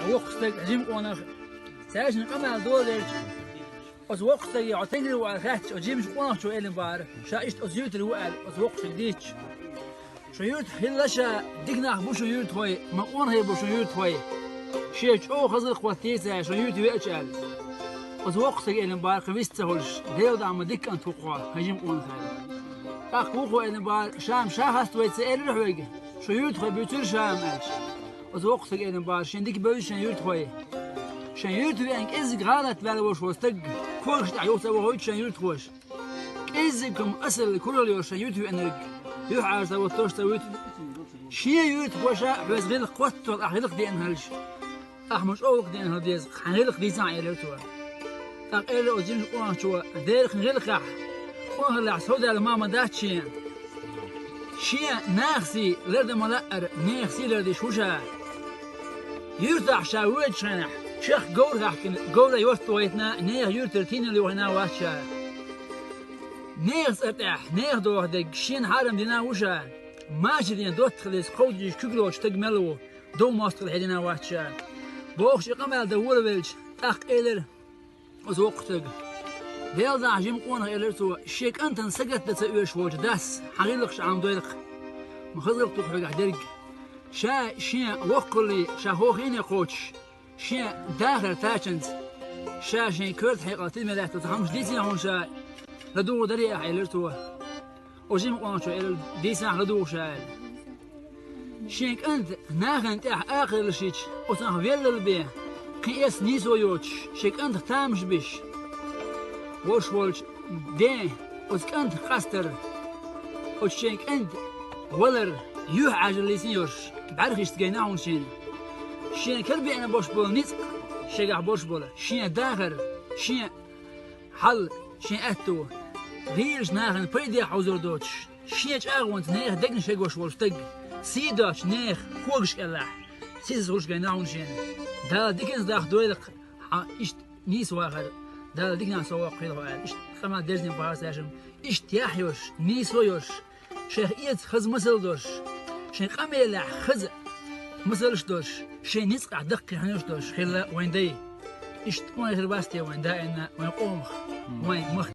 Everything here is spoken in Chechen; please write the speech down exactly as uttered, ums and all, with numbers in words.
Воккха стаг, жима къонах, цаьршинна къамаьл долавелча, оцу воккхачу стаге хьо стенгара ву аьлла хаьттича, оцу жимачу къонахчо элира бахара, ша иштта оцу юьртара ву аьлла, оцу воккхачуьнга дийцича. Шун юьртахь хилла ша, дика нах бу шун юьртахой, ма къонахий бу шун юьртахой. Шен чӀогӀа хаза гӀиллакх хӀоттийра цара, шун юьрта веача аьлла. Оцу воккхачу стага элира бахара, кхин вист ца хуьлуш, Делан дуьхьа ма дика кӀант ву-кх хьо, хьан жима къонах аьлла. ТӀаккха вукхо элира бахара, ша-м ша хаставой ца элира хьоьга, шун юьртахой буьйцура ша-м аьлча. Оцу воккхачу стага элира бахара, шен дика бевза шен юьртахой. Шен юьрта веана кӀеззиг гӀалат ваьлла волуш волу стаг, когаш тӀехь юха ца вохуьйту шен юьртахоша. КӀеззиг-м асалла куралла йолуш шен юьрта веанарг, юьхьӀаьржа ца вуьтуш ца вуьту. Шен юьртахоша хьоьца гӀиллакх хоттал ахь гӀиллакх деана хилча, ахь ма чӀогӀа гӀиллакх деана хила деза, хьан гӀиллакх дийцахьа, элира цо. ТӀаккха элира оцу жимачу къонахчо, дера хин гӀиллакхехь, къонахаллехь совдаьлла ма ма дац шен. Шен нахаца лардан ма лаьара, нехан сий лардеш ву ша. Юьртахь ша воьдучу хенахь, чехка говр хаьхкина, говран йорт вайтина, нехан юьртара тийналла йохийна вац ша. Нехан цӀар тӀехь, нехан доху дерг шена хьарам дина ву ша. Машарийн доттагӀаллица кховдийчу куьг лоцуш стаг мел ву, дов мостагӀалла хьедина вац ша. Бохуш и къамел дан волавелча, тӀаккха элира оцу воккхачу стага: «Делан дуьхьа, жима къонах, — элира цо, — шен кӀантана сагатдан ца оьшуш волчу дас хьан гӀиллакхаш Ӏамадойла-кх. Ма хаза гӀиллакх ду-кх хьоьгахь дерг. Ша шен воккхаллий, ша хӀокхуьне кхочуш, шен дахар тачанца, ша шен коьрта хьекъал тидаме лаьтта оцу хӀуманаш дийцина хьуна ша, ладугӀур дарий ахь?» — элира цо. Оцу жима къонахчо элира: «Дийцахьа, ладугӀу ша», — аьлла. Шен кӀант нахана тӀехь акхарийлаш йича, оцунах веллал бен, кхин эцца нийсо йоцуш, шен кӀантах тамаш беш волуш волчу ден оцу кӀантах къастар, оцу шен кӀант валар юьхьӀаьржаллица йолуш, бӀаьрхишца гайна хьуна шена. Шена карабеана болуш болу ницкъ, шегахь болуш болу шен дахар, шен хьал, шен аьтто гӀийлачу нахана пайдехь хьовзор доцуш, шен чӀагӀонца нехан дегнаш хьегош волу стаг, сий доцучу нехан когаш кӀелахь, сийсаз хуьлуш гайна хьуна шена. Дала диканца дахдойла-кх хьан иштта нийса вахар, Дала диканах со воккха хила хьо аьлла, иштта къамел дерзина бахара цаьршимма. Иштта яхь йолуш, нийсо йолуш, шайх эца хаза масал долуш, шайн къамелехь хаза масалш долуш, шайн ницкъахь даккхий хьуьнарш долуш хилла вайн дай. Иштта къонахий хир бац те вайн даимна вайн къомах, вайн махка?